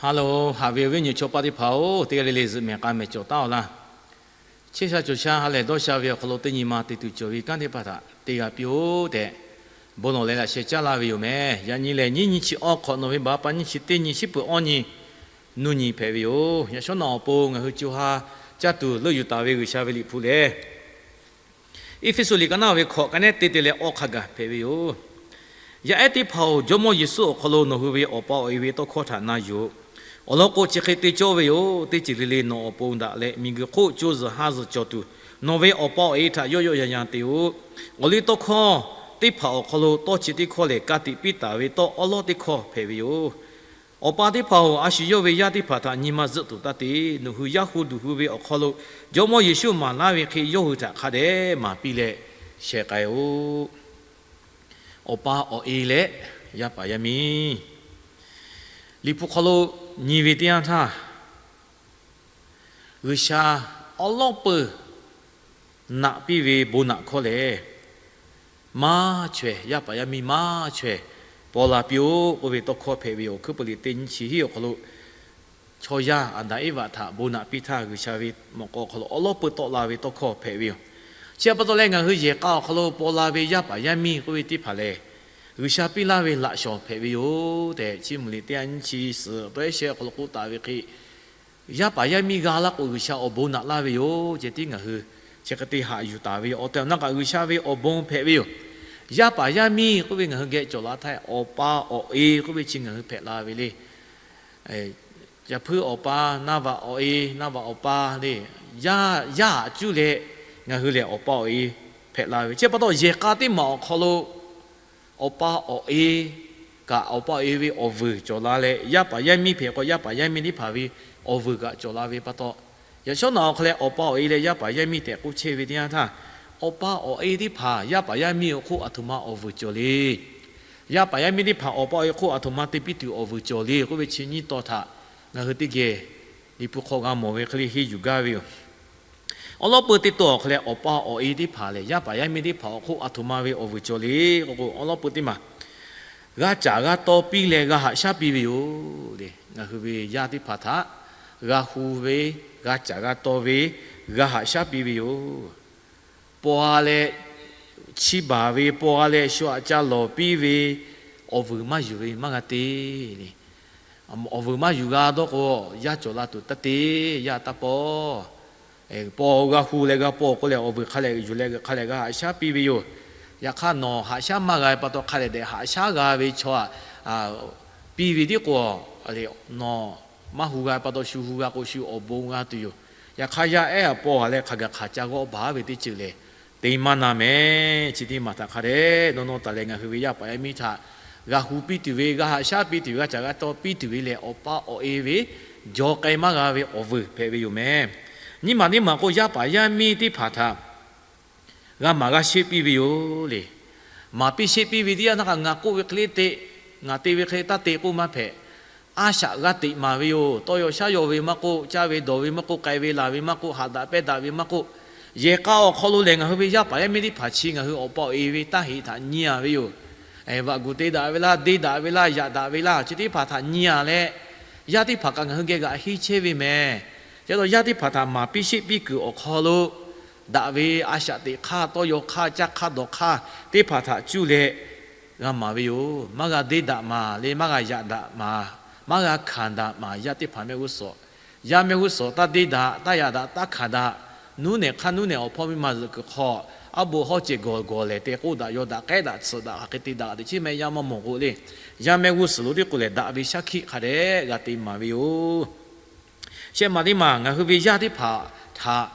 Ha loˬ, haꞈ ve awˬ viˉ awˬ nyi chaw paˆ teˇ hpaˍ-oˬ, teˇ g'aˇ le le zuhꞈ mehˍ k'a mehˍ cawˬ taˉ-aw laˇ. Chehˇ sha cawˬ sha ha lehˬ dawˇ sha ve awˬ hk'aw lo teˇ nyi ma te tuˬ cawˬ ve kanˉ teˇ hpaˍ htaꞈ te g'a piˇ-oˆ tehꞈ, bon lawˬ leh laꞈ sheh caˉ laˇ ve yoˬ mehˍ. Yaꞈ nyi lehˬ, nyiˇ nyiˇ chi awˇ hk'awꞈ November pa nyiˇ chi teˇ nyi, shiˉ peuˬ awˇ nyi, nuˇ nyi hpehꞈ ve yoˬ. Yaꞈ shawˉ naꞈ awˬ pon ngaˬ hui co ha caˇ tuˬ leuˆ yuˬ taˍ ve G'uiˬsha ve liꞈ hpu lehˬ, Eˇfeˇsuꞈ liꞈ ka naˆ ve hkawꞈ, ka nehˉ teˇ te leh awˇ hk'a gaˬ hpehꞈ ve yoˬ. Yaˇ ehˉ teˇ hpaˍ-oˬ, Jawˇmawˇ Yeˍsuˆ awˬ hk'aw lo nawˬ hui ve awˬ pa awˬ e ve tawˇ hkawˇ htaꞈ na yuˬ-oꞈ. Awˬ lawn k'o, chi hk'e te cawˇ ve yoˬ. Teˇ ceuˬ le le nawˬ awˬ pon daꞈ leh, miˬguiˬ hk'oˆ co zuhˬ ha zuhˬ cawˬ tuˬ, nawˬ ve awˬ pa awˬ e htaꞈ yawˆ yawˆ yan yan te-o. Awˬ liˇ tawˇ hkawˇ teˇ hpaˍ awˬ hk'aw lo tawˇ chi teˇ hkawˇ lehˬ, ka tiꞈ piˇ taˍ ve tawˇ awˉ lawˉ teˇ hkawˇ hpehꞈ ve yoˬ. Awˬ pa teˇ hpaˍ-oˬ, a shu yawˇ ve yaˇ teˇ hpaˍ htaꞈ nyi ma zuhˆ tuˬ taˇ te. Nawˬ hui yaˇ hu duˬ hu ve awˬ hk'aw lo Jawˇmawˇ Yeˍsuˆ maˍ laˇ ve hk'e yawˇ hui htaꞈ hk'a dehꞈ maˍ piˇ leh sheh k'ai-oˬ. Awˬ pa awˬ e leh yaˇ paˍ yaˇ miˇ, Liꞈ hpu hk'aw lo nyi ve teˇ yanˇ htaˇ, G'uiˬsha awˉ lawˉ peuˬ naꞈ piˇ ve bon naꞈ hkawˇ lehˬ, maˇ chaweh, yaˇ paˍ yaˇ miˇ maˇ chaweh paw la piˇ-oˆ k'oˆ ve tawˇ hkawˇ hpehꞈ ve yoˬ. Hkui pu liꞈ teˇ nyiˇ chi hiˉ awˬ hk'aw lo chaw yaˇ Aˍdanˍ Eˇvaꞈ htaꞈ bon naꞈ piˇ htaˇ, G'uiˬsha ve mawꞈ k'aw awˬ hk'aw lo awˉ lawˉ peuˬ tawˆ la ve tawˇ hkawˇ hpehꞈ ve yoˬ. Chi pa taw leh, ngaˬ hui yehˬ k'a awˬ hk'aw lo paw la ve yaˇ paˍ yaˇ miˇ k'oˆ ve teˇ hpaˍ lehˬ, G'uiˬsha piˇ laˇ ve laꞈ shawnˍ hpehꞈ ve yoˬ tehꞈ, Chiˇ mvuh liꞈ teˇ yanˇ nyiˇ chi suhˍ tawˇ ehˉ shehˆ awˬ hk'aw lo k'oˆ taˍ ve hk'e, yaˇ paˍ yaˇ miˇ g'a laˇ k'o, G'uiˬsha awˬ bon naꞈ laˇ ve yoˬ. Ceh tiˉ ngaˬ hui chi hk'e te haꞈ yuˬ taˍ ve awˬ tehˬ awˬ na kaꞈ G'uiˬsha ve awˬ bon hpehꞈ ve yoˬ. Yaˇ paˍ yaˇ miˇ k'oˆ ve ngaˬ hui geh cawˬ la htaˇ, awˬ pa awˬ e k'oˆ ve chi ngaˬ hui hpehꞈ la ve le. Yaꞈ hpuiˇ awˬ pa, naˇ vaꞈ awˬ e, naˇ vaꞈ awˬ pa le, yaˇ yaˇ aꞈ cuˇ leh ngaˬ hui lehˬ awˬ pa awˬ e hpehꞈ la ve. Chi pa taw, yehˬ k'a teˇ maˬ awˬ hk'aw lo awˬ pa awˬ e kaꞈ, awˬ pa awˬ e ve awˬ vuiˬ cawˬ la leh, yaˇ paˍ yaˇ miˇ hpehꞈ k'o, yaˇ paˍ yaˇ miˇ teˇ hpaˍ ve awˬ vuiˬ kaꞈ cawˬ la ve pa taw, yaꞈ shawˉ naꞈ awˬ hk'aw leh awˬ pa awˬ e leh yaˇ paˍ yaˇ miˇ tehꞈ k'oˆ chehˇ ve teˇ yanˇ htaˇ, awˬ pa awˬ e teˇ hpaˍ yaˇ paˍ yaˇ miˇ awˬ hk'oˆ aˬ htoꞈ ma awˬ vuiˬ cawˬ le. Yaˇ paˍ yaˇ miˇ teˇ hpaˍ awˬ pa awˬ e hk'oˆ aˬ htoꞈ ma te piˇ tuˬ awˬ vuiˬ cawˬ le k'oˆ ve chi nyiˇ taw htaꞈ ngaˬ hui teˇ geh Liꞈ hpu hk'aw g'a mawˬ ve hk'e le henˇ yuˬ gaˇ ve yoˬ. Awˉ lawˉ peuˬ teˇ taw awˬ hk'aw leh awˬ pa awˬ e teˇ hpaˍ lehˬ, yaˇ paˍ yaˇ miˇ teˇ hpaˍ awˬ hk'oˆ aˬ htoꞈ ma ve awˬ vuiˬ cawˬ le k'oˆ k'o, awˉ lawˉ peuˬ teˇ maˬ g'a caˍ g'a taw piˇ leh g'a haꞈ shaˉ piˇ ve yoˬ le. Ngaˬ hui ve yaˇ teˇ hpaˍ htaꞈ g'a hu ve, g'a caˍ g'a taw ve, g'a haꞈ shaˉ piˇ ve yoˬ. Paw g'a leh chiˇ baˬ ve, paw g'a leh shu aꞈ ca lawˬ piˇ ve, awˬ vuiˬ maˇ yuˬ ve maˇ g'a te le. Awˬ vuiˬ maˇ yuˬ g'a dawˇ k'o, yaˇ cawˬ la tuˬ taˇ te, yaˇ taˇ paw. Paw g'a hu leh g'a paw k'o lehˬ, awˬ vuiˬ hk'a lehꞈ yuˬ leh hk'a lehꞈ g'a haꞈ shaˉ piˇ ve yoˬ. Yaꞈ hk'aˇ, nawˬ haꞈ shaˉ maˇ g'a ve pa taw, hk'a lehꞈ dehꞈ haꞈ shaˉ g'a ve chaw aꞈ piˇ ve tiˉ k'o, nawˬ maˇ hu g'a pa taw, shu hu g'a k'o, shu awˬ bon g'a tuˬ yoˬ. Yaꞈ hk'aˇ, yaˇ ehˉ aꞈ paw g'a leh hk'a gaˬ hk'aˬ ca g'awˆ baˬ ve teˇ ceuˬ lehˬ, te maˇ na mehˍ. Chi teˇ maˬ htaꞈ hk'a dehꞈ dawˇ nawˇ taˍ leh, ngaˬ hui ve yaˇ paˍ yaˇ miˇ htaꞈ g'a hu piˇ tuˬ ve, g'a haꞈ shaˉ piˇ tuˬ ve, g'a caˍ g'a taw piˇ tuˬ ve lehˬ, awˬ pa awˬ e ve jaw k'ai maˇ g'a ve awˬ vuiˬ hpehꞈ ve yoˬ mehˍ. Nyiˇ maˬ teˇ maˬ k'o, yaˇ paˍ yaˇ miˇ teˇ hpaˍ htaꞈ g'a maˍ g'a sheˆ piˇ ve yoˬ le. Maˍ piˇ sheˆ piˇ ve teˇ yanˇ htaˇ kaꞈ, ngaˬ k'oˆ ve hk'e le te, ngaˬ te ve hk'e le taˇ te k'oˆ maˇ hpehꞈ. A shaꞈ g'a teꞈ maˍ ve yoˬ. Tawˇ yaw shaˉ yaw ve maˇ k'oˆ, caˇ ve dawˬ ve maˇ k'oˆ, k'ai ve laˬ ve maˇ k'oˆ, haꞈ daꞈ pehˇ daꞈ ve maˇ k'oˆ, yehˬ k'a awˬ hk'aw lo lehˬ, ngaˬ hui ve yaˇ paˍ yaˇ miˇ teˇ hpaˍ chi ngaˬ hui awˬ pa awˬ e ve taˇ heꞈ htaꞈ nyi a ve yoˬ. Vaꞈ guˬ te daꞈ ve laˇ, deˇ daꞈ ve laˇ, yaꞈ daꞈ ve laˇ, chi teˇ hpaˍ htaꞈ nyi a leh, yaˇ teˇ hpaˍ kaꞈ ngaˬ hui geh g'aꞈ henˇ chehˇ ve mehˍ. Chi pa taw, yaˇ teˇ hpaˍ htaꞈ maˍ piˇ sheˆ piˇ kuiˬ awˬ hk'aw lo, daꞈ ve a shaꞈ teꞈ hk'aˇ, tawˇ yaw hk'aˇ, caˇ hk'aˇ dawˬ hk'aˇ teˇ hpaˍ htaꞈ cuˇ leh g'a maˍ ve yoˬ. Maˇ g'a deˇ daꞈ maˍ le, maˇ g'a yaꞈ daꞈ maˍ, maˇ g'a hkanˍ daꞈ maˍ, yaˇ teˇ hpaˍ mehˆ g'uˇ suhˍ, yaˇ mehˆ g'uˇ suhˍ taˇ deˇ daꞈ, taˇ yaꞈ daꞈ, taˇ hkanˍ daꞈ. Nuˉ nehˬ hk'aˇ nuˉ nehˬ awˬ hpawˇ miˇ ma zuhꞈ kuiˬ hk'aw, aˉ bo hawˉ ceh gawˬ gawˬ lehˬ te k'oˆ daꞈ, yaw daꞈ, k'ehˉ daꞈ, tsuhꞈ daꞈ, hk'aˬ hk'e te daꞈ teꞈ chiˉ mehˆ yaˇ maˇ mawˬ k'o le. Yaˇ mehˆ g'uˇ suhˍ lo teˇ k'o lehˬ, daꞈ ve shaˉ hkiˆ hk'a dehꞈ g'a te maˍ ve yoˬ. Shehˆ maˬ teˇ maˬ, ngaˬ hui ve yaˇ teˇ hpaˍ htaꞈ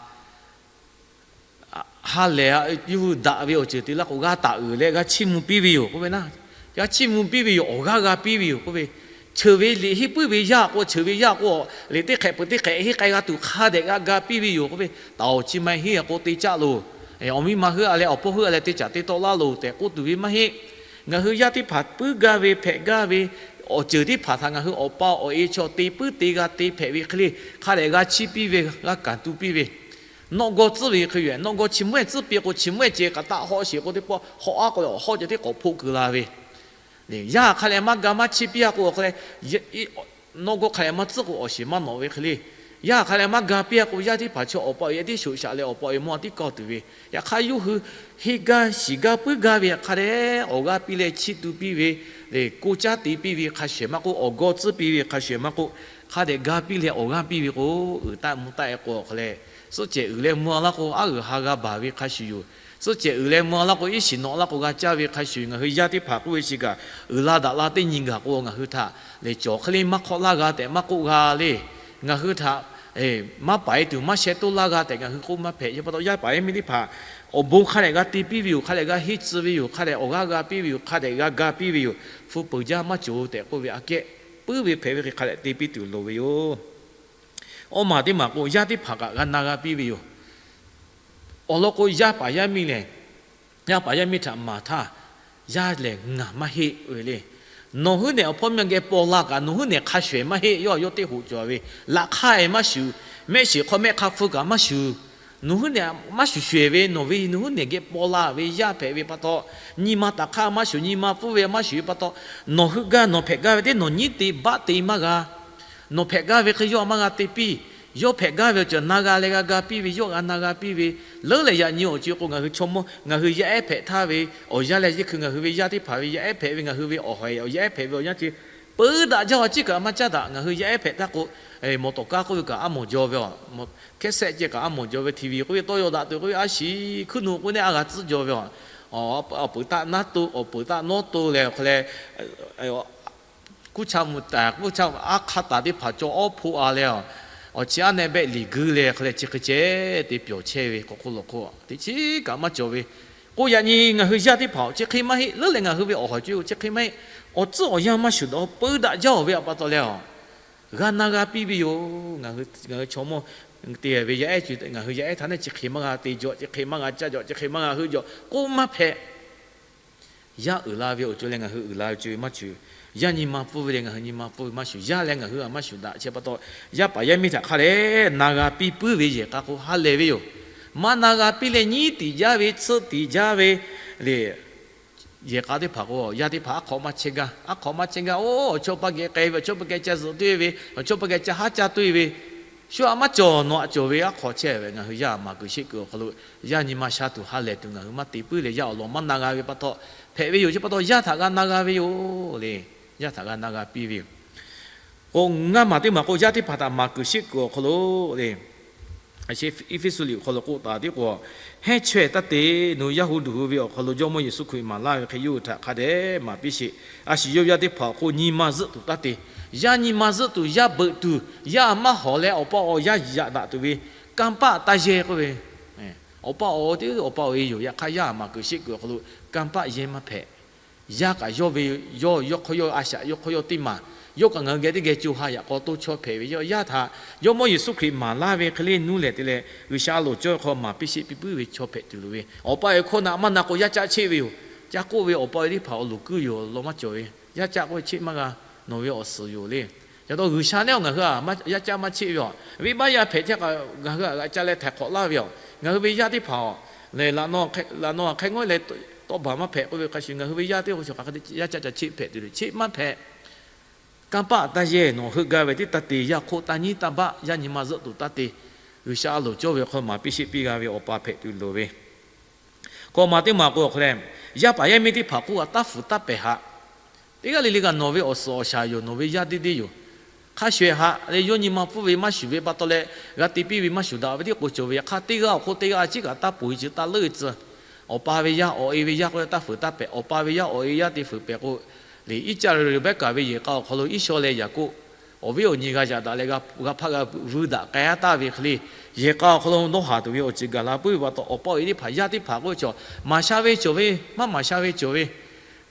ha lehˬ, yawˇ hui daꞈ ve awˬ ceuˬ te laˇ k'o, g'a taˍ uiˍ leh g'a chiˇ mvuh piˇ ve yoˬ k'oˆ ve naˉ, g'a chiˇ mvuh piˇ ve yoˬ. Awˬ g'aˇ g'a piˇ ve yoˬ k'oˆ ve, cheuˬ ve liꞈ henˇ puiˉ ve yaˇ k'o, cheuˬ ve yaˇ k'o, liꞈ teˇ hk'ehꞈ peuˬ teˇ hk'ehꞈ henˇ k'ai g'a tuˬ hk'a dehꞈ g'a ga piˇ ve yoˬ k'oˆ ve, taˍ awˬ chi ma henˇ k'o te caˆ loˬ. Awˬ miˇ ma heuˆ a leh awˬ hpawˇ heuˆ a leh te caˍ te tawˆ laˇ loˬ tehꞈ k'oˆ tuˬ ve maˇ heˆ. Ngaˬ hui yaˇ teˇ hpaˍ puiˉ gaˇ ve hpehꞈ gaˇ ve awˬ ceuˬ teˇ hpaˍ htaꞈ ngaˬ hui awˬ pa awˬ e chaw te puiˉ te g'a te hpehꞈ ve hk'e le, hk'a dehꞈ g'a chiˇ piˇ ve, g'a kanˍ tu piˇ ve, nawˆ gawˇ tcuhˉ ve hk'e yoˬ. Nawˆ gawˇ chi mvuhˇ ehˉ tcuhˉ piˇ k'o, chi mvuhˇ ehˉ ceh kaꞈ taˆ hawˆ sheˍ k'o teˇ pawˆ hawˆ aˉ k'o leh awˬ hawˆ ceh tiˉ k'awꞈ hpoˆ keu la ve, yaˇ hk'a lehˬ maˇ ga maˇ chiˇ piˇ a k'o, hk'a lehˬ nawˇ g'awˇ hk'a leh maˇ tcuhˉ k'o, awˬ shiˍ maˇ nawꞈ ve hk'e le. Yaˇ hk'a leh maˇ ga piˇ-a k'o, yaˇ teˇ hpaˍ chaw awˬ pa awˬ e teˇ shoꞈ shaꞈ leh awˬ pa awˬ e mawˇ teˇ kawˇ tuˬ ve, yaꞈ hk'aˇ yawˇ hui heˆ gaˇ shiˍ gaˇ puiˉ gaˇ ve hk'a dehꞈ awˬ g'aˇ piˇ leh chiˇ tu piˇ ve, leh ko caˉ te piˇ ve hk'a shuˍ maˇ k'oˆ, awˬ gawˇ tcuhˉ piˇ ve hk'a shuˍ maˇ k'oˆ, hk'a dehꞈ ga piˇ leh awˬ g'aˇ piˇ ve k'o, uiˍ taˆ mvuh taˆ-e k'o hk'a leh, suhˆ cehˬ uiˍ leh mvuh-a laˇ k'o, aˉ uiˍ ha g'a baˬ ve hk'a shuˍ yoˬ. Suhˆ cehˬ uiˍ leh mvuh-a laˇ k'o, iˉ shiˍ nawꞈ laˇ k'o g'a caˇ ve hk'a shuˍ, ngaˬ hui yaˇ teˇ hpaˍ k'oˆ ve chi kaꞈ, uiˍ la daꞈ la teˇ nyi gaˬ k'o, ngaˬ hui htaꞈ lehˬ cawˬ hk'e le maˇ hk'awˆ laˇ g'a tehꞈ maˇ k'oˆ g'a le. Ngaˬ hui htaꞈ maˇ paˍ-e tuˬ maˇ sheh toˇ laˇ g'a tehꞈ ngaˬ hui k'oˆ maˇ hpehꞈ. Chi pa taw yaˇ paˍ yaˇ miˇ teˇ hpaˍ awˬ bon hk'a dehꞈ g'a te piˇ ve yoˬ. Hk'a dehꞈ g'a henˇ tcuh ve yoˬ. Hk'a dehꞈ awˬ g'aˇ g'a piˇ ve yoˬ. Hk'a dehꞈ g'a ga piˇ ve yoˬ. Hpu peuˬ jaˇ maˇ cawˬ tehꞈ k'oˆ ve aꞈ kehˉ, puiˉ ve hpehꞈ ve hk'e hk'a dehꞈ te piˇ tuˬ loˍ ve yoˬ. Awˇ maˬ teˇ maˬ k'o, yaˇ teˇ hpaˍ kaꞈ g'a na g'a piˇ ve yoˬ. Awˬ lawn k'o, yaˇ paˍ yaˇ miˇ lehˬ, yaˇ paˍ yaˇ miˇ htaꞈ maˍ htaˇ, yaˇ lehˬ ngaˬ maˇ heˆ ve le. Nawˬ huiˉ nehˬ awˬ hpawˇ miˇ geh paw la kaꞈ, nawˬ huiˉ nehˬ hk'a shuˍ-ehˍ maˇ heˆ. Yawˇ yawˇ teˇ hoꞈ cawˬ ve, laꞈ hk'aˇ-ehˍ maˇ shuˍ, mehˆ shiˍ hk'aw mehˆ hk'a hpfuh kaꞈ maˇ shuˍ. Nawˬ huiˉ nehˬ maˇ shuˍ shuˍ-ehˍ ve, nawˬ ve nawˬ huiˉ nehˬ geh paw la ve yaˇ hpehꞈ ve pa taw, nyi ma taˍ hk'aˇ maˇ shuˍ, nyi ma pfuhˇ ve maˇ shuˍ ve pa taw, nawˬ heuˆ gaˇ nawˬ hpehꞈ gaˇ ve teˇ nawˬ nyiˉ te baˆ te maˇ g'a. Nawˬ hpehꞈ gaˇ ve hk'e yawˇ maˇ g'a te piˇ. Yawˇ hpehꞈ gaˇ ve awˬ ceuˬ na g'a leh g'a ga piˇ ve, yawˇ g'a na g'a piˇ ve. Leuˉ leh yaꞈ nyi awˬ co k'o, ngaˬ hui chaw mawˇ ngaˬ hui yaˇ ehˉ hpehꞈ htaˇ ve awˬ yanˇ leh, yeˇ hkui ngaˬ hui ve yaˇ teˇ hpaˍ ve yaˇ ehˉ hpehꞈ ve, ngaˬ hui ve awˬ hawehˍ awˬ yaˇ ehˉ hpehꞈ ve awˬ yanˇ chi, peu daꞈ jaˇ-a ciˉ kaꞈ maˇ caˉ daꞈ. Ngaˬ hui yaˇ ehˉ hpehꞈ htaˇ k'o, mawˬ tawˍ kaˉ k'oˆ ve kaꞈ a mawˬ jaw ve, a, cassette ceh kaꞈ a mawˬ jaw ve, TV k'oˆ ve tawˇ yaw daꞈ tuˬ k'oˆ ve a shiˍ hkuiˉ nu k'oˆ neˇ a g'a tcuhˉ jaw ve, awˬ peuˬ taˆ naˉ to, awˬ peuˬ taˆ nawˉ to leh hk'e leh, kuˇ cha mvuh taˍ, kuˇ cha aˉ hk'aˇ taˍ teˇ hpaˍ caw awˉ hpoˆ-a leh, awˬ chi aˉ nehˆ behˆ liꞈ guiˇ leh hk'e leh chi hk'e ceh te pyawˬ chehˇ ve k'awꞈ k'oˆ lawˬ k'o, teˇ chiˉ kaꞈ maˇ cawˬ ve. K'o yaꞈ nyi ngaˬ hui yaˇ teˇ hpaˍ chi hk'e maˇ heˆ. Leuˉ leh ngaˬ hui ve awˬ hawˍ co-e chi hk'e maˇ heˆ. Awˬ tcuhˉ awˬ yanˇ maˇ shuˍ daꞈ, peu daꞈ jaˇ-oˬ ve pa taw leh, g'a na g'a piˇ ve yoˬ. Ngaˬ hui chaw mawˇ te ve yaˇ ehˉ, ngaˬ hui yaˇ ehˉ htaˇ neˇ chi hk'e maˇ g'a te jaw, chi hk'e maˇ g'a caˇ jaw, chi hk'e maˇ g'a heuˆ jaw k'oˆ maˇ hpehꞈ. Yaˇ uiˍ la ve awˬ co leh ngaˬ hui uiˍ la ve co-e maˇ shuˍ. Yaˇ nyi ma pfuhˇ ve leh ngaˬ hui nyi ma pfuhˇ ve maˇ shuˍ. Yaˇ leh ngaˬ hui a maˇ shuˍ daꞈ. Chi pa taw, yaˇ paˍ yaˇ miˇ htaꞈ hk'a dehꞈ na g'a piˇ puiˉ ve yehˬ k'a k'o ha lehˬ ve yoˬ. Maˇ na g'a piˇ leh nyiˉ tiꞈ jaˇ ve, tsuhˆ tiꞈ jaˇ ve le. Yehˬ k'a teˇ hpaˍ k'o, yaˇ teˇ hpaˍ aˉ hk'awꞈ maˇ chehˇ gaˇ, aˉ hk'awꞈ maˇ chehˇ gaˇ. Oˇ, awˬ chawˇ pa geh k'ai ve, awˬ chawˇ pa geh ca zuhꞈ tuˇ-e ve, awˬ chawˇ pa geh ca haˉ caˇ tuˇ-e ve, shu aꞈ maˇ cawˬ, nawˬ aꞈ cawˬ ve aˉ hk'awꞈ chehˇ ve. Ngaˬ hui yaˇ maˍ kuiˬ sheˆ kuiˬ awˬ hk'aw lo, yaˇ nyi ma sha tuˬ ha lehˬ tuˬ ngaˬ hui maˇ te puiˉ leh, yaˇ awˬ lawn maˇ na g'a ve pa taw hpehꞈ ve yoˬ. Chi pa taw yaˇ htaꞈ g'a na g'a ve yoˬ le. Yaˇ htaꞈ g'a na g'a piˇ ve yoˬ. K'o ngaˇ maˬ teˇ maˬ k'o, yaˇ teˇ hpaˍ htaꞈ maˍ kuiˬ sheˆ kuiˬ awˬ hk'aw lo le, Eˇfeˇsuꞈ liꞈ awˬ hk'aw lo k'oˆ taˍ tiˉ k'o, hehnˇ chaweh taˇ te. Nawˬ hui yaˇ hu duˬ hu ve awˬ hk'aw lo Jawˇmawˇ Yeˍsuˆ Hkriꞈ maˍ laˇ ve hk'e yawˇ hui htaꞈ hk'a dehꞈ maˍ piˇ sheˍ. A shu yawˇ yaˇ teˇ hpaˍ awˬ hk'oˆ nyi ma zuhˆ tuˬ taˇ te. Yaˇ nyi ma zuhˆ tuˬ, yaˇ beuꞈ tuˬ, yaˇ maˇ hawˍ leh awˬ pa awˬ yaˇ yaꞈ daꞈ tuˬ ve kanˇ paˆ taˇ yehˇ k'oˆ ve, awˬ pa awˬ teˇ awˬ pa awˬ e yoˬ. Yaꞈ hk'aˇ yaˇ maˍ kuiˬ sheˆ kuiˬ awˬ hk'aw lo kanˇ paˆ yehˇ maˇ hpehꞈ. Yaˇ kaꞈ yawˇ ve, yawˇ yawˇ hk'aw yawˇ a shaꞈ, yawˇ hk'aw yawˇ teˇ maˬ, yawˇ kaꞈ ngaˬ hui geh teˇ geh co ha yaꞈ k'aw toˇ chaw hpehꞈ ve. Yawˇ yaˇ htaꞈ Jawˇmawˇ Yeˍsuˆ Hkriꞈ maˍ laˇ ve hk'e le nuˇ lehˬ te leh, G'uiˬsha a loˍ cawˇ ve hk'aw maˍ piˇ sheˆ piˇ puiˉ ve chaw hpehꞈ tuˬ loˍ ve. Awˬ pa awˬ e hkawˇ naꞈ maˇ na k'o, yaˇ caˆ cheˆ ve yoˬ. Ca k'oˆ ve awˬ pa awˬ e teˇ hpaˍ awˬ loˍ kuiˇ yoˬ. Law maˇ cawˬ ve, yaˇ caˆ k'oˆ ve cheˆ maˇ g'a. Nawˬ ve awˬ suhˍ yoˬ le. Ca taw G'uiˬsha neˉ ngaˬ hui yaˇ caˆ maˇ cheˆ ve yoˬ. Venˇbaˆ yaˇ hpehꞈ hteˇ kaꞈ ngaˬ hui htaꞈ g'a ca leh htaiˍ hk'awꞈ laˇ ve yoˬ. Ngaˬ hui ve yaˇ teˇ hpaˍ lehˬ, laꞈ nawˉ hk'e ngawˉ leh tawˇ baˬ maˇ hpehꞈ k'oˆ ve hk'a shuˍ, ngaˬ hui ve yaˇ teˇ hpaˍ shu hk'aˬ hk'e te yaˇ caˆ ca cheˆ hpehꞈ tuˬ le, cheˆ maˇ hpehꞈ. Kanˇ paˆ taˇ yehˇ. Nawˬ heuˆ gaˇ ve teˇ taˇ te, yaˇ hk'oˆ taˇ nyiˉ taˇ baˆ, yaˇ nyi ma zuhˆ tuˬ taˇ te. G'uiˬsha a loˍ cawˇ ve hk'aw maˍ piˇ sheˆ piˇ g'a ve awˬ pa hpehꞈ tuˬ loˍ ve. K'awꞈ maˍ teˇ maˬ k'o awˬ hk'aw leh, yaˇ paˍ yaˇ miˇ teˇ hpaˍ k'oˆ g'a taˇ fuiˍ taˇ pehˍ haꞈ. Teˇ g'aˇ le le kaꞈ nawˬ ve awˬ suhˍ awˬ shaˍ yoˬ, nawˬ ve yaˇ deˇ deˇ yoˬ. Hk'a shuˍ-ehˍ haꞈ leh yawˇ nyi ma pfuhˇ ve maˇ shuˍ ve pa taw leh, g'a te piˇ ve maˇ shuˍ daꞈ ve teˇ k'o cawˬ ve. Yaꞈ hk'aˇ teˇ g'aˇ awˬ hk'oˆ teˇ g'aˇ a ciˉ kaꞈ taˇ ponˬ ve, chi taˇ leuˉ ve tcuh. Awˬ pa ve yaˇ awˬ e ve yaˇ k'oˆ leh taˇ fuiˍ taˇ pehˍ. Awˬ pa ve yaˇ awˬ e yaˇ te fuiˍ pehˍ k'o, le Iˉcaˇraˍ Reˍbaˆkaˍ ve yehˬ k'a awˬ hk'aw lo Iˉsawˇ leh Yaˍkoˆ awˬ viˉ awˬ nyi g'a yaꞈ daꞈ leh g'a hpaˇ g'a vuiˇ daꞈ k'ai-a taˍ ve hk'e le, yehˬ k'a awˬ hk'aw lo dawˇ haˍ tuˬ ve awˬ ceuˬ gaˬ la puiˉ ve pa taw, awˬ pa awˬ e teˇ hpaˍ yaˇ teˇ hpaˍ k'oˆ ve chaw, maˍ sha ve cawˬ ve, maˇ maˍ sha ve cawˬ ve,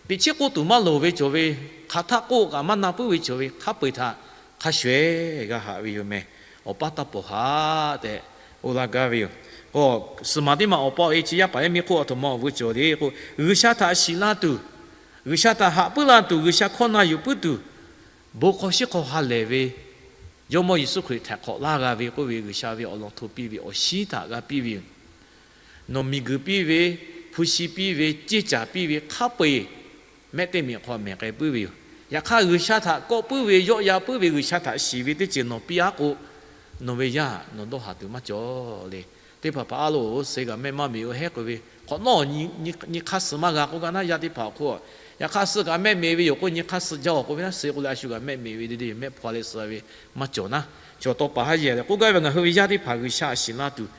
teꞈ chiˉ k'oˆ tuˬ maˇ loˍ ve cawˬ ve, hk'aˬ htaˆ k'oˆ kaꞈ maˇ na puiˉ ve cawˬ ve, hk'a peu-eˬ htaꞈ hk'a shuˍ-ehˍ g'a haꞈ ve yoˬ meh. Awˬ paˇ taˇ pawˍ haꞈ tehꞈ k'oˆ laˇ gaˇ ve yoˬ. K'o, suhˍ maˬ teˇ maˬ awˬ pa awˬ e chi yaˇ paˍ yaˇ miˇ hk'oˆ a htoꞈ ma awˬ vuiˇ cawˬ le k'o, G'uiˬsha htaꞈ shiˍ la tuˬ, G'uiˬsha htaꞈ haꞈ puiˉ la tuˬ, G'uiˬsha hkawˇ na yuˬ puiˉ tuˬ, bon hk'aw shiˉ hk'aw ha lehˬ ve, Jawˇmawˇ Yeˍsuˆ Hkriꞈ htaiˍ hk'awꞈ laˇ g'a ve k'oˆ ve, G'uiˬsha ve awˬ lawn hto piˇ ve awˬ shinˉ htaꞈ g'a piˇ ve yoˬ. Nawˬ miˬguiˬ piˇ ve, hpu shi piˇ ve, ceˇ caˍ piˇ ve hk'a peu-eˬ mehˆ teˇ miˬ hk'aw mehˬ k'ai puiˉ ve yoˬ. Yaꞈ hk'aˇ, G'uiˬsha htaꞈ kawˆ puiˉ ve, yawˆ yan puiˉ ve, G'uiˬsha htaꞈ shiˍ ve teˇ ceuˬ nawˬ piˇ aˉ k'o, nawˬ ve yaˇ nawˬ dawˇ haˍ tuˬ maˇ cawˬ le. Teˇ hpaˍ hpaˍ a loˍ, suh kaꞈ mehˆ maˇ miˬ-o heˉ k'oˆ ve, hk'awꞈ nawˉ nyi hk'aˇ suh maˇ g'a k'oˆ gaˇ naˉ, yaˇ teˇ hpaˍ awˬ hk'oˆ. Yaꞈ hk'aˇ, suh kaꞈ mehˆ miˬ ve yoˬ k'oˆ, nyi hk'aˇ suh jaˇ-oˬ k'oˆ ve naˉ, suh k'oˆ leh a shu kaꞈ mehˆ miˬ ve de de mehˆ hpaw leh suh ve maˇ cawˬ naˉ. Chaw tawˇ pa haˉ yehˬ leh k'oˆ gaˇ ve, ngaˬ hui ve yaˇ teˇ hpaˍ G'uiˬsha shiˍ la tuˬ,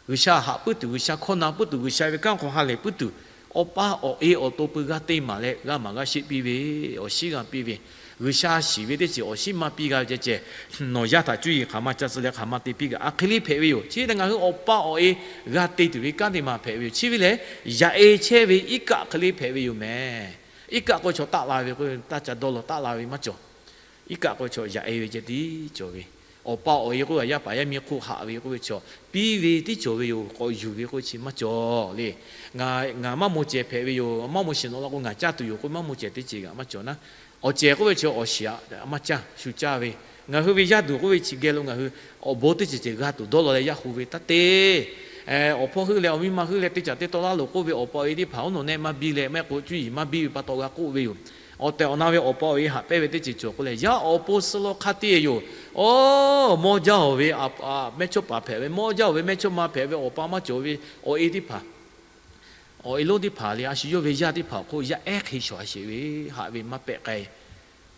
G'uiˬsha haꞈ puiˉ tuˬ, G'uiˬsha hkawˇ na puiˉ tuˬ, G'uiˬsha ve kanˉ hk'aw ha lehˬ puiˉ tuˬ, awˬ pa awˬ e awˬ to peu g'aˇ te maˍ leh g'aˇ maˍ g'aˇ sheˆ piˇ ve, awˬ shinˉ g'aˇ piˇ ve, G'uiˬsha shiˍ ve teˇ ceuˬ awˬ shinˉ maˇ piˇ g'a ve ceh ceh, nawˬ yaˇ htaꞈ cuˇ yiˍ hk'aˬ ma ca tcuh leh hk'aˬ ma te piˇ kaꞈ, a hk'e le hpehꞈ ve yoˬ. Chi lehˬ, ngaˬ hui awˬ pa awˬ e g'a te tuˬ ve kanˉ teˇ ma hpehꞈ ve yoˬ. Chi ve lehˬ, yaꞈ e chehˇ ve iˉ kaˆ hk'e le hpehꞈ ve yoˬ mehˍ. Iˉ kaˆ k'o chaw taˆ la ve k'o, taˇ ca dawˇ law taˆ la ve maˇ cawˬ. Iˉ kaˆ k'o chaw yaꞈ e ve ceh tiˉ cawˬ ve. Awˬ pa awˬ e k'oˆ ve, yaˇ paˍ yaˇ miˇ hk'oˆ haꞈ ve k'oˆ ve chaw, piˇ ve tiˉ cawˬ ve yoˬ. K'awꞈ yuˬ ve k'oˆ chi maˇ cawˬ le. Ngaˬ maˇ maw cehˬ hpehꞈ ve yoˬ. Maˇ maw shiˍ nawꞈ la k'o ngaˬ caˇ tuˬ yoˬ k'oˆ maˇ maw cehˬ teˇ ceuˬ kaꞈ maˇ cawˬ naˉ. Awˬ cehˬ k'oˆ ve chaw awˬ shiˍ aꞈ maˇ caˇ, shu caˇ ve. Ngaˬ hui ve yaˇ duˬ k'oˆ ve chi geh lo ngaˬ hui awˬ bon teˇ ceuˬ ceuˬ g'a tuˬ dawˇ law leh yaˇ hu ve taˇ te. Awˬ hpawˇ heuˆ leh awˬ miˇ ma heuˆ leh teˇ caꞈ teˇ tawˆ laˇ loˬ k'oˆ ve awˬ pa awˬ e teˇ hpaˍ oˉ nawˬ nehˆ maˇ biˇ leh mehˆ k'o cuˇ yiˍ maˇ biˇ ve pa taw g'a k'oˆ ve yoˬ. Awˬ tehˬ awˬ na ve awˬ pa awˬ e haꞈ pehnˇ ve teˇ ceuˬ cawˬ k'oˆ leh, yaˇ awˬ pon suh law hk'a te yoˬ. Oˇ, mawˇ jaˇ oˬ ve mehˇchawˇpaˍ hpehꞈ ve, mawˇ jaˇ oˬ ve mehˇchawˇma hpehꞈ ve awˬ pa maˇ cawˬ ve awˬ e teˇ hpaˍ, awˬ e lonˉ teˇ hpaˍ le, a shu yawˇ ve yaˇ teˇ hpaˍ awˬ hk'oˆ yaˇ ehˉ hk'e shawˍ a sheˍ ve, haꞈ ve maˇ pehꞈ k'ai.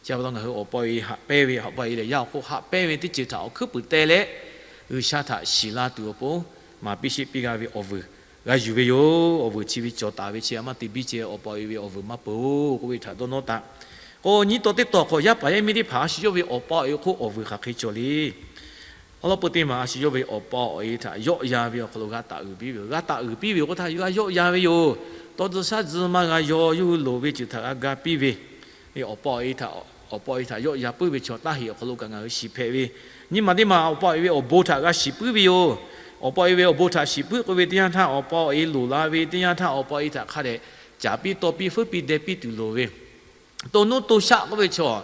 Chi pa taw ngaˬ hui awˬ pa awˬ e haꞈ pehnˇ ve, awˬ pa awˬ e lehˬ yaˇ awˬ hk'oˆ haꞈ pehnˇ ve teˇ ceuˬ htaꞈ awˬ hkuiˉ puiˍ teh leh, G'uiˬsha htaꞈ shiˍ la tuˬ awˬ pon maˍ piˇ sheˆ piˇ g'a ve awˬ vuiˬ g'a yuˬ ve yoˬ. Awˬ vuiˬ chi ve cawˬ taˍ ve chi a maˇ te biˇ ceh awˬ pa awˬ e ve awˬ vuiˬ maˇ peuˬ-oˬ k'oˆ ve htaꞈ dawˇ nawˇ taˍ. K'o, nyi taw teˇ taw hk'awꞈ yaˇ paˍ yaˇ miˇ teˇ hpaˍ a shu yawˇ ve awˬ pa awˬ e hk'oˆ awˬ vuiˬ hk'aˬ hk'e cawˬ le. Awˬ lawn peu teˇ maˬ a shu yawˇ ve awˬ pa awˬ e htaꞈ yawˆ yan ve awˬ hk'aw lo g'a taˍ uiˍ piˇ ve yoˬ. G'a taˍ uiˍ piˇ ve k'o htaˇ g'a yawˆ yan ve yoˬ. Tawˇ tcuh shaˉ tcuh maˇ g'a yaw, yawˇ hui loˍ ve ceuˬ htaꞈ g'a ga piˇ ve, awˬ pa awˬ e htaꞈ, awˬ pa awˬ e htaꞈ yawˆ yan puiˉ ve chaw taˇ heꞈ awˬ hk'aw lo kaꞈ ngaˬ hui shiˍ hpehꞈ ve. Nyi ma teˇ maˬ awˬ pa awˬ e ve awˬ bon htaꞈ g'a shiˍ puiˉ ve yoˬ. Awˬ pa awˬ e ve awˬ bon htaꞈ shiˍ puiˉ k'oˆ ve teˇ yanˇ htaˇ, awˬ pa awˬ e loˍ la ve teˇ yanˇ htaˇ, awˬ pa awˬ e htaꞈ hk'a dehꞈ caˍ piˇ taw piˇ feuˉ piˇ deh piˇ tuˬ loˍ ve. To nuˇ to shaˆ k'oˆ ve chaw,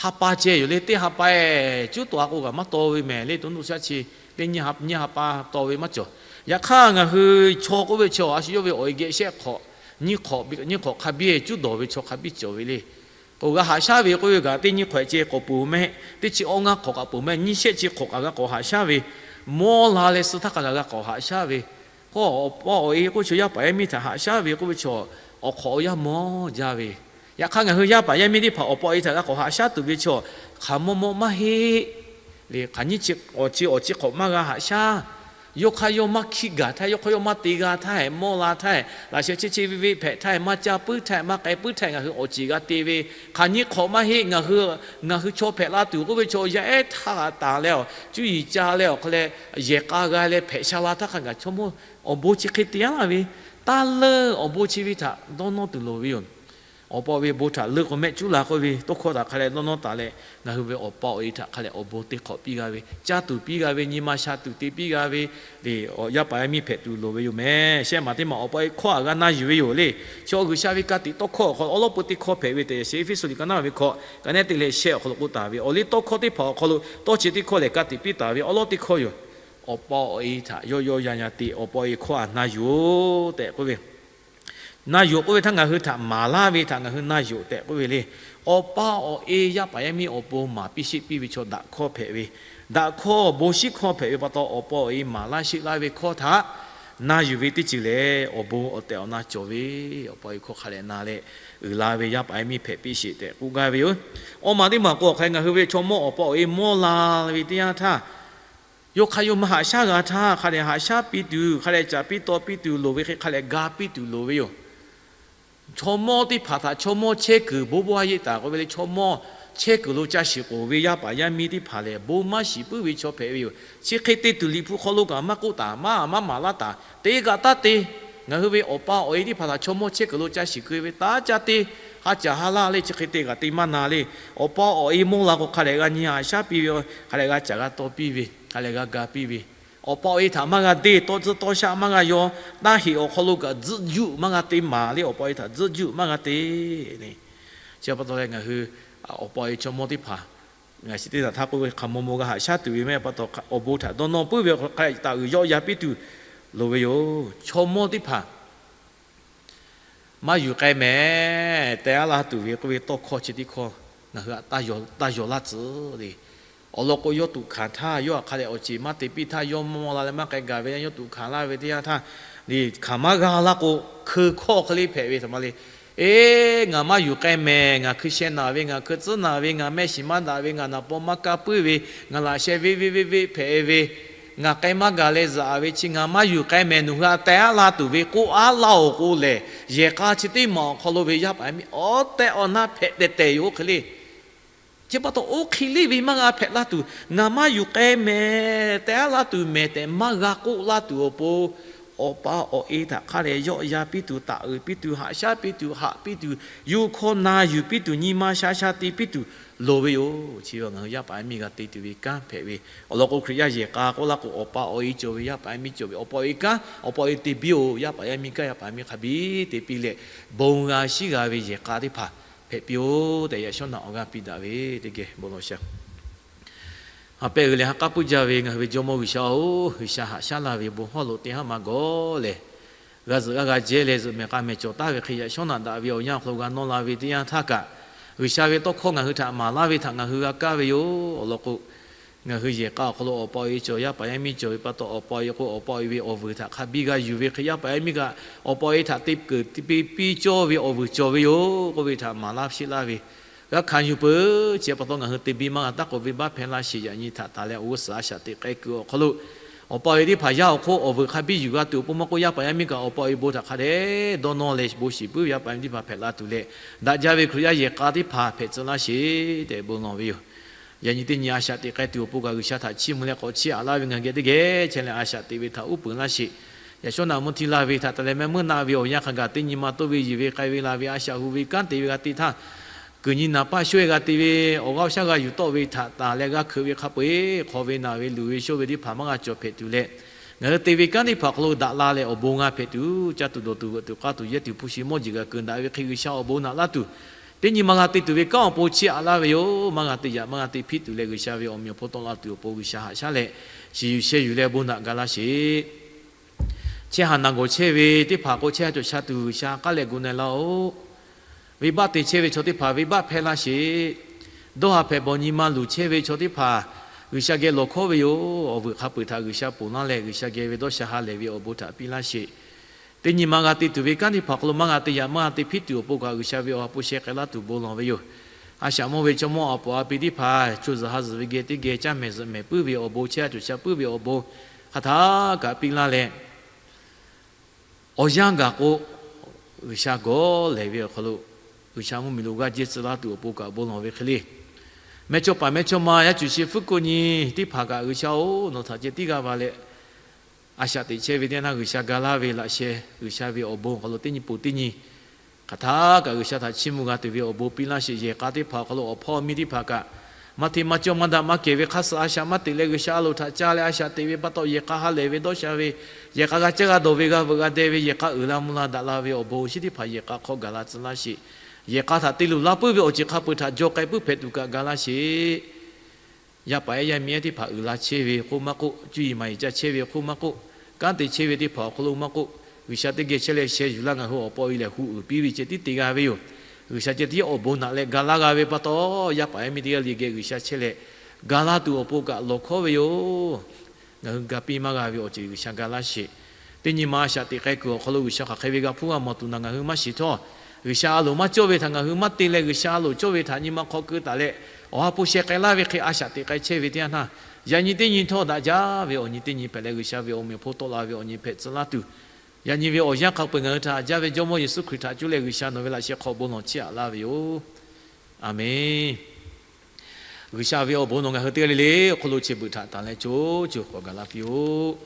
ha pa ceh yoˬ le. Teˇ ha pa-e cuˉ taw a k'o kaꞈ maˇ taw ve mehˍ le. To nuˇ to shaˆ chi teˇ nyi ha pa taw ve maˇ cawˬ. Yaꞈ hk'aˇ, ngaˬ hui chaw k'oˆ ve chaw a shu yawˇ ve awˬ e geh shehˆ hk'awꞈ, nyiˇ hk'awꞈ hk'a biˇ cuˉ dawˬ ve chaw hk'a biˇ cawˬ ve le. K'o, g'a haꞈ shaˉ ve k'oˆ ve kaꞈ teˇ nyiˇ hk'awꞈ ceh k'awꞈ peuˬ mehˆ, teˇ chi awˇ ngaˇ hk'awꞈ kaꞈ peuˬ mehˆ, nyiˇ shehˆ chi hk'awꞈ kaꞈ g'a k'awꞈ haꞈ shaˉ ve, mawˇ la leh suh htaˇ hk'a gaˬ g'a k'awꞈ haꞈ shaˉ ve. K'o, awˬ pa awˬ e k'oˆ chaw yaˇ paˍ yaˇ miˇ htaꞈ haꞈ shaˉ ve k'oˆ ve chaw, awˬ hk'awꞈ awˬ yanˇ mawˇ jaˇ ve. Yaꞈ hk'aˇ, ngaˬ hui yaˇ paˍ yaˇ miˇ teˇ hpaˍ awˬ pa awˬ e htaꞈ g'a k'awꞈ haꞈ shaˉ tuˬ ve chaw, hk'aˬ mawˇ mawˇ maˇ heˆ le. Hk'aˬ nyiˇ chi awˬ chi awˬ chi hk'awꞈ maˇ g'a haꞈ shaˉ. Yawˇ hk'aˇ yawˇ maˇ hkiˆ gaˬ htaˇ, yawˇ hk'aˇ yawˇ maˇ te g'a htaˇ, mawˇ la htaˇ, laꞈ sheh chehˇ chehˇ ve venˇ hpehꞈ htaˇ, maˇ caˇ puiˉ htaˇ, maˇ k'ai puiˉ htaˇ, ngaˬ hui awˬ ceˬ g'a te ve. Hk'aˬ nyiˇ hk'awꞈ maˇ heˆ. Ngaˬ hui, ngaˬ hui chaw hpehꞈ la tuˬ k'oˆ ve chaw yaˇ ehˉ htaˇ g'a taˍ leh, cuˇ yiˍ ca leh awˬ hk'a leh yehˬ k'a g'a leh hpehꞈ sha la htaˇ hk'a gaˬ chaw mawˇ awˬ bon chi hk'e te a laˇ ve, taˇ leuˆ awˬ bon chi ve htaꞈ dawˇ nawˇ tuˬ loˍ ve yoˬ. Awˬ pa awˬ e ve bon htaꞈ leuˆ k'o mehˆ cuˉ la k'oˆ ve tawˇ hkawˇ htaꞈ hk'a leh dawˇ nawˇ taˍ leh, ngaˬ hui ve awˬ pa awˬ e htaꞈ hk'a leh awˬ bon te hk'awꞈ piˇ g'a ve, caˇ tuˬ piˇ g'a ve, nyi ma sha tuˬ te piˇ g'a ve, yaˇ paˍ yaˇ miˇ hpehꞈ tuˬ loˍ ve yoˬ mehˍ. Shehˆ maˬ teˇ maˬ awˬ pa awˬ e hkawˇ htaꞈ g'a na yuˬ ve yoˬ le. Chaw G'uiˬsha ve ka tiꞈ tawˇ hkawˇ awˬ hk'aw lo awˬ lawn peu teˇ hkawˇ hpehꞈ ve tehꞈ, Eˇfeˇsuꞈ liꞈ ka naˉ ve hkawꞈ ka nehˉ te leh shehˆ awˬ hk'aw lo k'oˆ taˍ ve, awˬ liˇ tawˇ hkawˇ teˇ hpaˍ awˬ hk'aw lo tawˇ chi teˇ hkawˇ lehˬ ka tiꞈ piˇ taˍ ve awˬ lawn teˇ hkawˇ yoˬ. Awˬ pa awˬ e htaꞈ yawˆ yawˆ yan yan te, awˬ pa awˬ e hkawˇ htaꞈ na yuˬ-oˬ tehꞈ k'oˆ ve. Na yuˬ k'oˆ ve htaˇ ngaˬ hui htaꞈ maˍ laˇ ve htaꞈ ngaˬ hui na yuˬ tehꞈ k'oˆ ve le. Awˬ pa awˬ e yaˇ paˍ yaˇ miˇ awˬ pon maˍ piˇ sheˆ piˇ ve chaw daꞈ hkawˇ hpehꞈ ve, daꞈ hkawˇ bon shinˉ hkawˇ hpehꞈ ve pa taw, awˬ pa awˬ e maˍ laˇ sheˆ laˇ ve hkawˇ htaꞈ na yuˬ ve teˇ ceuˬ lehˬ, awˬ bon awˬ tehˬ awˬ na cawˬ ve, awˬ pa awˬ e hkawˇ hk'a lehˬ na leh uiˍ la ve yaˇ paˍ yaˇ miˇ hpehꞈ piˇ sheˍ tehꞈ k'oˆ gaˇ ve yoˬ. Awˬ maˬ teˇ maˬ k'o, hk'aˬ hk'e ngaˬ hui ve chaw mawˇ awˬ pa awˬ e mawˇ la ve teˇ yanˇ htaˇ, yawˇ hk'aˇ yawˇ maˇ haꞈ shaˉ g'a htaˇ, hk'a dehꞈ haꞈ shaˉ piˇ tuˬ, hk'a dehꞈ caˍ piˇ taw piˇ tuˬ loˍ ve hk'e, hk'a dehꞈ ga piˇ tuˬ loˍ ve yoˬ. Chaw mawˇ teˇ hpaˍ htaꞈ chaw mawˇ chehˇ kuiˬ bon bon a yeˆ taˍ k'oˆ ve le. Chaw mawˇ chehˇ kuiˬ lo ca shiˍ k'oˍ ve yaˇ paˍ yaˇ miˇ teˇ hpaˍ lehˬ, bon maˇ shiˍ puiˉ ve chaw hpehꞈ ve yoˬ. Chi hk'e te tuˬ Liꞈ hpu hk'aw lo kaꞈ maˇ k'oˆ taˍ, maˇ maˇ maˍ laˇ taˍ. Te kaꞈ taˇ te. Ngaˬ hui ve awˬ pa awˬ e teˇ hpaˍ htaꞈ chaw mawˇ chehˇ kuiˬ lo ca shiˍ keu ve taˇ ca te. Ha caˬ ha laˇ le, chi hk'e te kaꞈ te maˇ na le. Awˬ pa awˬ e mawˇ la k'o, hk'a dehꞈ g'a nyi haꞈ shaˉ piˇ ve, hk'a dehꞈ g'a caˍ g'a taw piˇ ve, hk'a dehꞈ g'a ga piˇ ve, awˬ pa awˬ e htaꞈ maˇ g'a deˇ, tawˇ tcuhˇ tawˇ shaˆ maˇ g'a yaw, taˇ heꞈ awˬ hk'aw lo kaꞈ tzuhˆ juˆ maˇ g'a te maˍ le. Awˬ pa awˬ e htaꞈ tzuhˆ juˆ maˇ g'a te. Chi pa taw leh ngaˬ hui awˬ pa awˬ e chaw mawˇ teˇ hpaˍ ngaˬ chi teˇ htaꞈ htaˇ k'oˆ ve hk'aˬ mawˇ mawˇ g'a haꞈ shaˉ tuˬ ve maˇ heˆ pa taw, awˬ bon htaꞈ dawˇ nawˇ puiˉ ve awˬ hk'aw lo htaꞈ uiˍ yawˆ yan piˇ tuˬ loˍ ve yoˬ. Chaw mawˇ teˇ hpaˍ maˇ yuˬ k'ai mehˍ tehꞈ a laˇ tuˬ ve k'oˆ ve tawˇ hkawˇ chi teˇ hkawˇ ngaˬ hui htaꞈ taˇ yaw laˇ tcuh le. Awˬ lawn k'o, yawˇ tuꞈ hkanˍ htaˇ, yawˇ htaꞈ hk'a dehꞈ awˬ ceˬ maˇ te piˇ htaˇ, yawˇ mawˇ la leh maˇ k'ai gaˬ ve yaˇ, yawˇ tuꞈ hkanˍ laˇ ve teˇ yanˇ htaˇ, hkanˍ maˇ g'a laˇ k'o, hkeu hkawˇ hk'e le hpehꞈ ve htaꞈ ma le. Eˬ, ngaˬ maˇ yuˬ k'ai mehˍ, ngaˬ hkui sheh naˬ ve, ngaˬ hkui tcuhˉ naˬ ve, ngaˬ mehˆ shiˍ maˇ daꞈ ve, ngaˬ naˍ paw maˇ kaˇ puiˉ ve, ngaˬ laꞈ sheh venˇ venˇ venˇ venˇ hpehꞈ ve, ngaˬ k'ai maˇ gaˬ leh zuhꞈ ve chi ngaˬ maˇ yuˬ k'ai mehˍ, nawˬ hui htaꞈ teh aˉ la tuˬ ve k'oˆ aˉ laˇ-oˬ k'o lehˬ, yehˬ k'a chi teˇ maˬ awˬ hk'aw lo ve yaˇ paˍ yaˇ miˇ awˬ tehˬ awˬ na hpehꞈ tehˬ tehˬ yoˬ hk'e le. Chi pa taw, oˇ hk'e le ve maˇ g'a hpehꞈ laˇ tuˬ, ngaˬ maˇ yuˬ k'ai mehˍ, teh aˉ laˇ tuˬ mehˍ tehꞈ maˇ g'a k'oˆ laˇ tuˬ awˬ pon, awˬ pa awˬ e htaꞈ hk'a dehꞈ yawˆ yan piˇ tuˬ, taˍ uiˍ piˇ tuˬ, haꞈ shaˉ piˇ tuˬ, haꞈ piˇ tuˬ, yuˇ hkawˇ na yuˬ piˇ tuˬ, nyi ma sha sha te piˇ tuˬ loˍ ve yoˬ. Chi ngaˬ hui yaˇ paˍ yaˇ miˇ g'a te tuˬ ve kanˉ hpehꞈ ve, awˬ lawn k'o, Hkriꞈ yaˇ yehˬ k'a k'oˆ laˇ k'o, awˬ pa awˬ e cawˬ ve, yaˇ paˍ yaˇ miˇ cawˬ ve, awˬ pa awˬ e kanˉ, awˬ pa awˬ e te biˇ-oˬ, yaˇ paˍ yaˇ miˇ kanˉ, yaˇ paˍ yaˇ miˇ hk'a biˇ te piˇ leh, bon g'a shiˉ g'a ve yehˬ k'a teˇ hpaˍ hpehꞈ piˇ-oˬ tehꞈ, yaꞈ shawˉ naꞈ awˬ g'aˇ piˇ daꞈ ve teˇ geh bon lawˬ shaˍ. Ha pehˇ g'uiˬ leh ha k'aˉ puiˉ jaˇ ve ngaˬ hui ve Jawˇmawˇ G'uiˬsha-oˬ, G'uiˬsha haꞈ shaˉ laˇ ve bon hawˉ lo teˇ haˉ ma gawˬ lehˬ, g'a zuhꞈ g'a g'a jehˇ leh zuhꞈ mehˍ k'a mehˍ cawˬ taˍ ve hk'e, yaꞈ shawˉ naꞈ daꞈ ve awˬ yanˇ awˬ hk'aw lo g'a nawˇ la ve teˇ yanˇ htaˇ kaꞈ, G'uiˬsha ve tawˇ hkawˇ ngaˬ hui htaꞈ maˍ laˇ ve htaꞈ ngaˬ hui g'a kaˇ ve yoˬ. Awˬ lawn k'o, ngaˬ hui yehˬ k'a awˬ hk'aw lo awˬ pa awˬ e cawˬ, yaˇ paˍ yaˇ miˇ cawˬ ve pa taw, awˬ pa awˬ e k'o, awˬ pa awˬ e ve awˬ vuiˬ htaꞈ hk'a biˇ g'a yuˬ ve hk'e, yaˇ paˍ yaˇ miˇ kaꞈ awˬ pa awˬ e htaꞈ te keunˍ te piˇ cawˇ ve awˬ vuiˬ cawˬ ve yoˬ k'oˆ ve htaꞈ maˍ laˇ sheˆ laˇ ve, g'a hkanˍ yuˬ peuˬ. Chi pa taw, ngaˬ hui te biˇ maˇ g'a taˇ k'oˆ, venˇbaˆ hpehˇ laˇ sheˍ. Yaꞈ nyi htaꞈ taˍ leh awˬ g'uˇ suhˍ a shaꞈ teꞈ k'ai kuiˬ awˬ hk'aw lo, awˬ pa awˬ e teˇ hpaˍ yaˇ awˬ hk'oˆ awˬ vuiˬ hk'a biˇ yuˬ g'a tuˬ awˬ pon maˇ k'oˆ, yaˇ paˍ yaˇ miˇ kaꞈ awˬ pa awˬ e bon htaꞈ hk'a dehꞈ dawˇ nawˇ leh bon shiˍ puiˉ ve yaˇ paˍ yaˇ miˇ teˇ hpaˍ hpehꞈ la tuˬ leh, daꞈ jaˇ ve Hkriꞈ yaˇ yehˬ k'a teˇ hpaˍ hpehꞈ tcuh laˇ sheˍ tehꞈ bon lawˬ ve yoˬ. Yaꞈ nyi teˇ nyi a shaꞈ teꞈ k'ai tuˬ awˬ pon kaꞈ G'uiˬsha htaꞈ chiˇ mvuh leh k'awꞈ chiˇ aꞈ laˇ ve ngaˬ hui geh teˇ geh chehˇ leh a shaꞈ teꞈ ve htaꞈ uˉ peunˍ laˇ sheˍ. Yaꞈ shawˉ naꞈ mvuhˇ hti laˇ ve htaꞈ taˍ leh mehˆ meuˇ naˆ ve awˬ yanˇ hk'a gaˬ teˇ nyi ma toˇ ve yiˬ ve k'ai ve la ve a shaꞈ hu ve kanˉ te ve g'a te htaˇ, kuiˬ nyi naˍ paˇ shoˇ e g'a te ve, awˬ g'aˇ awˬ shaˉ g'a yuˬ tawˆ ve htaꞈ taˍ leh g'a hkeuꞈ ve hk'a peu-eˬ hk'aw ve naˬ ve luˬ ve shoˇ ve teˇ hpaˍ maˇ g'a cawˬ hpehꞈ tuˬ leh, ngaˬ hui te ve kanˉ teˇ hpaˍ awˬ hk'aw lo daꞈ la leh awˬ bon g'a hpehꞈ tuˬ, caˇ tuˬ dawˬ tuˬ veuꞈ tuˬ k'aˇ tuˬ yehˇ tuˬ hpu shi mawˇ jeˬ g'a keu daꞈ ve hk'e G'uiˬsha awˬ bon naꞈ laˇ tuˬ, teˇ nyi ma g'a te tuˬ ve kanˉ awˬ pon chiˇ aꞈ laˇ ve yoˬ. Maˇ g'a te yaꞈ maˇ g'a te hpiˇ tuˬ leh G'uiˬsha ve awˬ meꞈ awˬ hponˇ tawˆ la tuˬ awˬ pon G'uiˬsha haꞈ shaˉ leh shiˍ yuˬ sheh yuˬ leh bon naꞈ ga laˇ sheˍ. Chehˇ haˍ naˬ gawˬ chehˇ ve teˇ hpaˍ k'o, chehˇ haˍ cawˬ sha tuˬ G'uiˬsha k'aˉ leh gu na-e laˇ-oˬ. Venˇbaˆ te chehˇ ve chaw teˇ hpaˍ venˇbaˆ hpehˇ laˇ sheˍ. Dawˇ haˍ hpehꞈ bawˬ nyi ma luˬ chehˇ ve chaw teˇ hpaˍ G'uiˬsha geh lawˬ hkawˉ ve yoˬ. Awˬ vuiˬ hk'a peu-eˬ htaꞈ G'uiˬsha ponˬ laˇ leh, G'uiˬsha geh ve dawˇ sha ha lehˬ ve awˬ bon htaꞈ piˇ laˇ sheˍ. Teˇ nyi ma g'a te tuˬ ve kanˉ teˇ hpaˍ awˬ hk'aw lo maˇ g'a te yaꞈ maˇ g'a te hpiˇ tuˬ awˬ pon kaꞈ G'uiˬsha ve awˬ ha hpu sheh k'ai laˇ tuˬ bon lawˬ ve yoˬ. A shaꞈ mawˇ ve chaw mawˇ a poˍ a pi teˇ hpaˍ, chaw zuhˬ ha zuhˬ ve geh teˇ geh caˇ mehˍ zuhꞈ mehˍ puiˉ ve awˬ bon, chehˇ haˍ cawˬ sha puiˉ ve awˬ bon hk'aˬ htaˇ kaꞈ piˇ laˇ leh, awˬ yanˇ gaˬ k'o, G'uiˬsha gawˬ lehˬ ve awˬ hk'aw lo G'uiˬsha mvuhˇmiˬ lo g'aˇ jehˇ tcuh laˇ tuˬ awˬ pon kaꞈ bon lawˬ ve hk'e le. Mehˇchawˇpaˍ mehˇchawˇma yaˇ cuˬ shi hpfuhˇ ko nyi teˇ hpaˍ kaꞈ, G'uiˬsha-oˬ, nawˬ htaꞈ ceh tiˉ g'a va leh, a shaꞈ teꞈ chehˇ ve teˇ yanˇ htaˇ G'uiˬsha ga laˇ ve laꞈ sheh, G'uiˬsha ve awˬ bon awˬ hk'aw lo teˇ nyi poˬ teˇ nyi hk'aˬ htaˇ kaꞈ G'uiˬsha htaꞈ chiˇ mvuh g'a tuˬ ve awˬ bon piˇ laˇ sheˍ. Yehˬ k'a teˇ hpaˍ awˬ hk'aw lo awˬ hpawˇ miˇ teˇ hpaˍ kaꞈ, maˇ hteˇ maˇ cawˇ maˇ daꞈ maˇ kehˬ ve hk'aˇ suh a shaꞈ maˇ teꞈ leh G'uiˬsha a loˍ htaꞈ ca leh a shaꞈ teꞈ ve pa taw, yehˬ k'a ha lehˬ ve dawˇ sha ve, yehˬ k'a g'a caˇ g'a dawˬ ve, g'a veuꞈ g'a deh ve, yehˬ k'a uiˍ la mvuh la daꞈ la ve awˬ bon awˬ shinˉ teˇ hpaˍ yehˬ k'a hk'aw gaˬ la tcuh laˇ sheˍ. Yehˬ k'a htaꞈ te luˬ laˇ puiˉ ve awˬ ceuˬ hk'a peu-eˬ htaꞈ jaw k'ai puiˉ hpehꞈ tuˬ kaꞈ ga laˇ sheˍ. Yaˇ paˍ ehˉ yaˇ miˇ ehˉ teˇ hpaˍ uiˍ la chehˇ ve hk'oˆ maˇ k'oˆ, cuˇ yiˍ maˍ yiˍ ca chehˇ ve hk'oˆ maˇ k'oˆ, kanˉ te chehˇ ve teˇ hpaˍ awˬ hk'aw lo maˇ k'oˆ, G'uiˬsha teˇ geh chehˇ leh sheh yuˬ laˇ, ngaˬ hui awˬ pa awˬ e lehˬ hu uiˍ piˇ ve ceh tiˉ te g'a ve yoˬ. G'uiˬsha ceh tiˉ awˬ bon naꞈ leh ga laˇ g'a ve pa taw, yaˇ paˍ ehˉ miˇ teˇ g'aˇ le geh G'uiˬsha chehˇ leh ga laˇ tuˬ awˬ pon kaꞈ lawˬ hkawˉ ve yoˬ. Ngaˬ hui ga piˇ maˇ g'a ve awˬ ceuˬ G'uiˬsha ga laˇ sheˍ. Teˇ nyi ma a shaꞈ teꞈ k'ai kuiˬ awˬ hk'aw lo G'uiˬsha hk'aˬ hk'e ve g'a hpuˇ g'a mawˬ tuˬ naꞈ ngaˬ hui maˇ shiˍ htawˇ, G'uiˬsha a loˍ maˇ cawˇ ve htaꞈ ngaˬ hui maˇ te leh, G'uiˬsha a loˍ cawˇ ve htaꞈ nyi ma hk'aw keu taˍ leh, awˬ ha hpu sheh k'ai laˇ ve hk'e a shaꞈ teꞈ k'ai chehˇ ve teˇ yanˇ htaˇ, yaꞈ nyi teˇ nyi htawˇ daꞈ jaˇ ve awˬ nyi teˇ nyi hpehꞈ leh, G'uiˬsha ve awˬ meꞈ awˬ hponˇ tawˆ la ve awˬ nyi hpehꞈ tcuh laˇ tuˬ, yaꞈ nyi ve awˬ yanˇ hk'a peu-eˬ ngaˬ hui htaꞈ haꞈ jaˇ ve Jawˇmawˇ Yeˍsuˆ Hkriꞈ htaꞈ cuˇ leh G'uiˬsha nawˬ ve laꞈ sheh hk'aw bon lawˬ chiˇ aꞈ laˇ ve yoˬ. Aˬmenˍ. G'uiˬsha ve awˬ bon nawˬ ngaˬ hui teˇ g'aˇ le le awˬ hk'aw lo chi beuꞈ htaꞈ tanˬ leh co co k'awꞈ gaˬ la piˇ-oˆ.